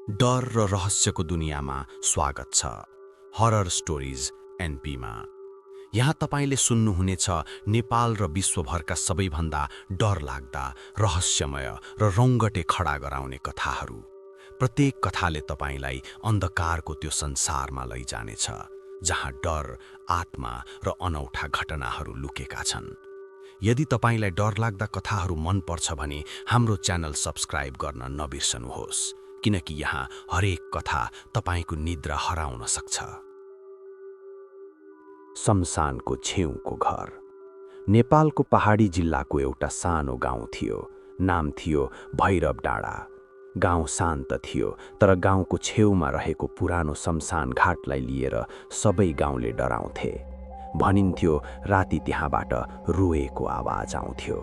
डर र रहस्यको दुनियाँमा स्वागत छ। हरर स्टोरिज एनपीमा। यहाँ तपाईँले सुन्नुहुनेछ नेपाल र विश्वभरका सबैभन्दा डरलाग्दा, रहस्यमय र रौंगटे खडा गराउने कथाहरू। प्रत्येक कथाले तपाईँलाई अन्धकारको त्यो संसारमा लैजानेछ, जहाँ डर, आत्मा र अनौठा घटनाहरू लुकेका छन्। यदि तपाईँलाई डरलाग्दा कथाहरू मन पर्छ भने हाम्रो च्यानल सब्स्क्राइब गर्न नबिर्सनुहोस्, किनकि यहाँ हरेक कथा तपाईँको निद्रा हराउन सक्छ। शमशानको छेउको घर। नेपालको पहाडी जिल्लाको एउटा सानो गाउँ थियो। नाम थियो भैरव डाँडा। गाउँ शान्त थियो, तर गाउँको छेउमा रहेको पुरानो शमशान घाटलाई लिएर सबै गाउँले डराउँथे। भनिन्थ्यो राति त्यहाँबाट रोएको आवाज आउँथ्यो।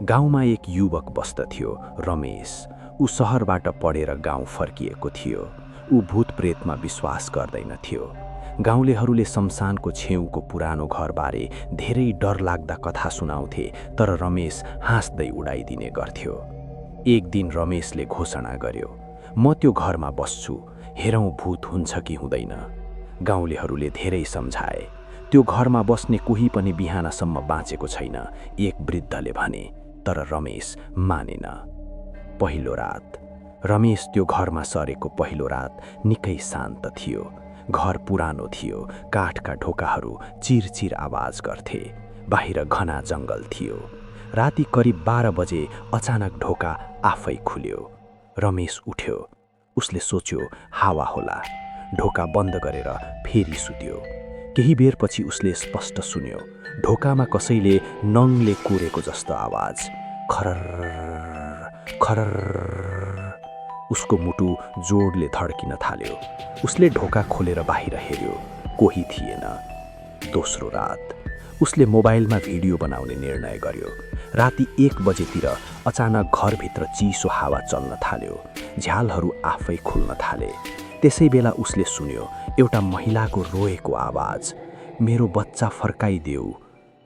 गाउँमा एक युवक बस्दथ्यो, रमेश। ऊ सहरबाट पढेर गाउँ फर्किएको थियो। ऊ भूत प्रेतमा विश्वास गर्दैनथ्यो। गाउँलेहरूले शमशानको छेउको पुरानो घरबारे धेरै डरलाग्दा कथा सुनाउँथे, तर रमेश हाँस्दै उडाइदिने गर्थ्यो। एक दिन रमेशले घोषणा गर्यो, म त्यो घरमा बस्छु, हेरौँ भूत हुन्छ कि हुँदैन। गाउँलेहरूले धेरै सम्झाए। त्यो घरमा बस्ने कोही पनि बिहानसम्म बाँचेको छैन, एक वृद्धले भने, तर रमेश मानेन। पहिलो रात। रमेश त्यो घरमा सरेको पहिलो रात निकै शान्त थियो। घर पुरानो थियो, काठका ढोकाहरू चिरचिर आवाज गर्थे। बाहिर घना जङ्गल थियो। राति करिब 12 बजे अचानक ढोका आफै खुल्यो। रमेश उठ्यो। उसले सोच्यो हावा होला। ढोका बन्द गरेर फेरि सुत्यो। केही बेरपछि उसले स्पष्ट सुन्यो, ढोकामा कसैले नङले कोरेको जस्तो आवाज। खरर खरर। उसको मुटु जोडले धड्किन थाल्यो। उसले ढोका खोलेर बाहिर हेर्यो, कोही थिएन। दोस्रो रात। उसले मोबाइलमा भिडियो बनाउने निर्णय गर्यो। राति 1 बजेतिर अचानक घरभित्र चिसो हावा चल्न थाल्यो। झ्यालहरू आफै खुल्न थाले। त्यसै बेला उसले सुन्यो एउटा महिलाको रोएको आवाज, मेरो बच्चा फर्काइदेऊ।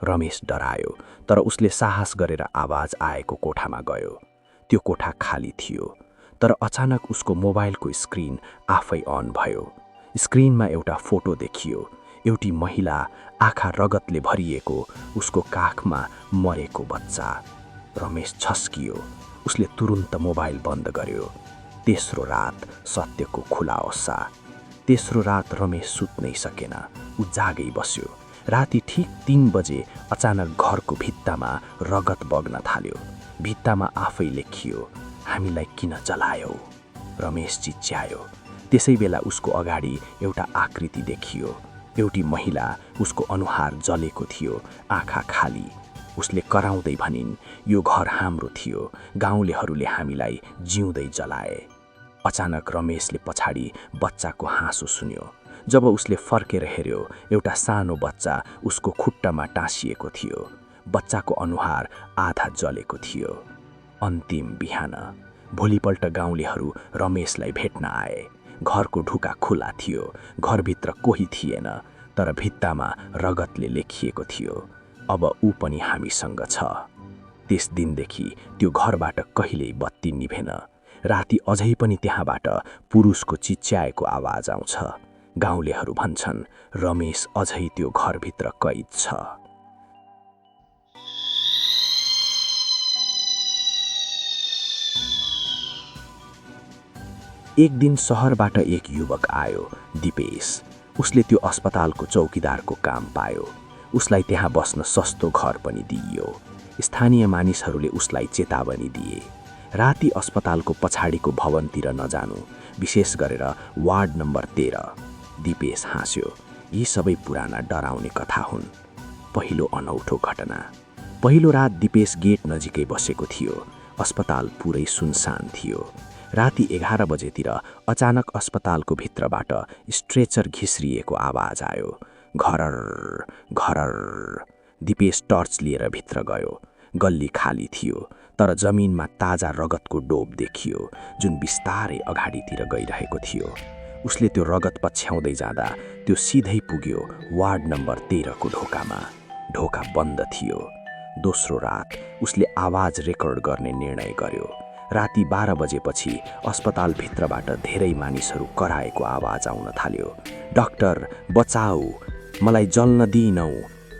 रमेश डरायो, तर उसले साहस गरेर आवाज आएको कोठामा गयो। त्यो कोठा खाली थियो, तर अचानक उसको मोबाइलको स्क्रिन आफै अन भयो। स्क्रिनमा एउटा फोटो देखियो, एउटी महिला, आँखा रगतले भरिएको, उसको काखमा मरेको बच्चा। रमेश छस्कियो। उसले तुरुन्त मोबाइल बन्द गर्यो। तेस्रो रात सत्यको खुलासा। तेस्रो रात रमेश सुत्नै सकेन। ऊ जागै बस्यो। राति ठीक 3 बजे अचानक घरको भित्तामा रगत बग्न थाल्यो। भित्तामा आफै लेखियो, हामीलाई किन जलायौ? रमेश चिच्यायो। त्यसै बेला उसको अगाडि एउटा आकृति देखियो, एउटी महिला, उसको अनुहार जलेको थियो, आँखा खाली। उसले कराउँदै भनिन्, यो घर हाम्रो थियो, गाउँलेहरूले हामीलाई जिउँदै जलाए। अचानक रमेशले पछाडि बच्चाको हाँसो सुन्यो। जब उसले फर्केर हेर्यो, एउटा सानो बच्चा उसको खुट्टामा टाँसिएको थियो। बच्चाको अनुहार आधा जलेको थियो। अन्तिम बिहान। भोलिपल्ट गाउँलेहरू रमेशलाई भेट्न आए। घरको ढुका खुला थियो। घरभित्र कोही थिएन, तर भित्तामा रगतले लेखिएको थियो, अब ऊ पनि हामीसँग छ। त्यस दिनदेखि त्यो घरबाट कहिल्यै बत्ती निभेन। राति अझै पनि त्यहाँबाट पुरुषको चिच्याएको आवाज आउँछ। गाउँलेहरू भन्छन् रमेश अझै त्यो घरभित्र कैद छ। एक दिन सहरबाट एक युवक आयो, दिपेश। उसले त्यो अस्पतालको चौकीदारको काम पायो। उसलाई त्यहाँ बस्न सस्तो घर पनि दिइयो। स्थानीय मानिसहरूले उसलाई चेतावनी दिए, राति अस्पतालको पछाडिको भवनतिर नजानु, विशेष गरेर वार्ड नम्बर 13। दिपेश हाँस्यो, यी सबै पुराना डराउने कथा हुन्। पहिलो अनौठो घटना। पहिलो रात दिपेश गेट नजिकै बसेको थियो। अस्पताल पुरै सुनसान थियो। राति 11 बजेतिर अचानक अस्पतालको भित्रबाट स्ट्रेचर घिस्रिएको आवाज आयो, घरर घरर। दिपेश टर्च लिएर भित्र गयो। गल्ली खाली थियो, तर जमिनमा ताजा रगतको डोब देखियो, जुन बिस्तारै अगाडितिर गइरहेको थियो। उसले त्यो रगत पछ्याउँदै जाँदा त्यो सिधै पुग्यो वार्ड नम्बर 13 को ढोकामा। ढोका बन्द थियो। दोस्रो रात उसले आवाज रेकर्ड गर्ने निर्णय गर्यो। राति 12 बजेपछि अस्पतालभित्रबाट धेरै मानिसहरू कराएको आवाज आउन थाल्यो। डाक्टर बचाऊ, मलाई जल्न दिइनौ।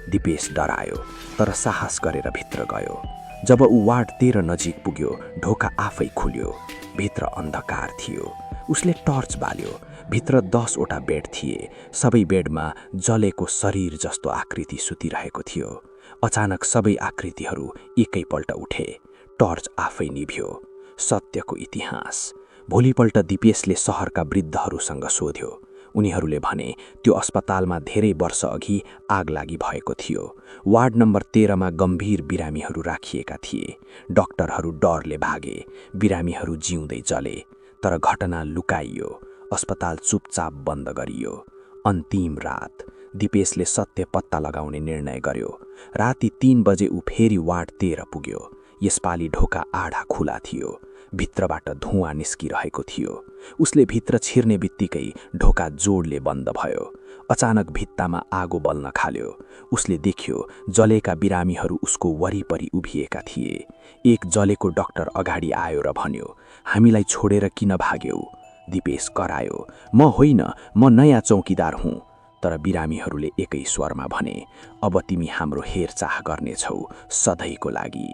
दिपेश डरायो तर साहस गरेर भित्र गयो। जब ऊ वार्ड 13 नजिक पुग्यो, ढोका आफै खुल्यो। भित्र अन्धकार थियो। उसले टर्च बाल्यो। भित्र 10 वटा बेड थिए। सबै बेडमा जलेको शरीर जस्तो आकृति सुतिरहेको थियो। अचानक सबै आकृतिहरू एकैपल्ट उठे। टर्च आफै निभ्यो। सत्यको इतिहास। भोलिपल्ट दिपेशले शहरका वृद्धहरूसँग सोध्यो। उनीहरूले भने त्यो अस्पतालमा धेरै वर्ष अघि आगलागी भएको थियो। वार्ड नम्बर 13 मा गम्भीर बिरामीहरू राखिएका थिए। डाक्टरहरू डरले भागे। बिरामीहरू जिउँदै जले। तर घटना लुकाइयो। अस्पताल चुपचाप बन्द गरियो। अन्तिम रात दिपेशले सत्य पत्ता लगाउने निर्णय गर्यो। राति 3 बजे ऊ फेरि वार्ड 13 पुग्यो। यसपालि ढोका आधा खुला थियो। भित्रबाट धुवाँ निस्किरहेको थियो। उसले भित्र छिर्ने बित्तिकै ढोका जोडले बन्द भयो। अचानक भित्तामा आगो बल्न थाल्यो। उसले देख्यो जलेका बिरामीहरू उसको वरिपरि उभिएका थिए। एक जलेको डाक्टर अगाडि आयो र भन्यो, हामीलाई छोडेर किन भाग्यौ? दिपेश करायो, म होइन, म नयाँ चौकीदार हुँ। तर बिरामीहरूले एकै स्वरमा भने, अब तिमी हाम्रो हेरचाह गर्नेछौ सधैँको लागि।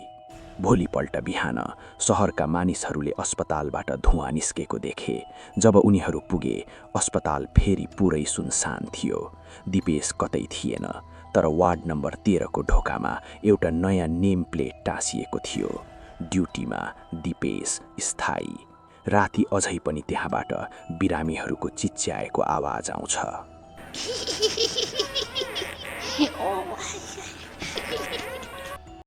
भोलिपल्ट बिहान शहरका मानिसहरूले अस्पतालबाट धुवाँ निस्केको देखे। जब उनीहरू पुगे, अस्पताल फेरि पुरै सुनसान थियो। दिपेश कतै थिएन, तर वार्ड नम्बर 13 को ढोकामा एउटा नयाँ नेम प्लेट टाँसिएको थियो। ड्युटीमा दिपेश स्थायी। राति अझै पनि त्यहाँबाट बिरामीहरूको चिच्याएको आवाज आउँछ।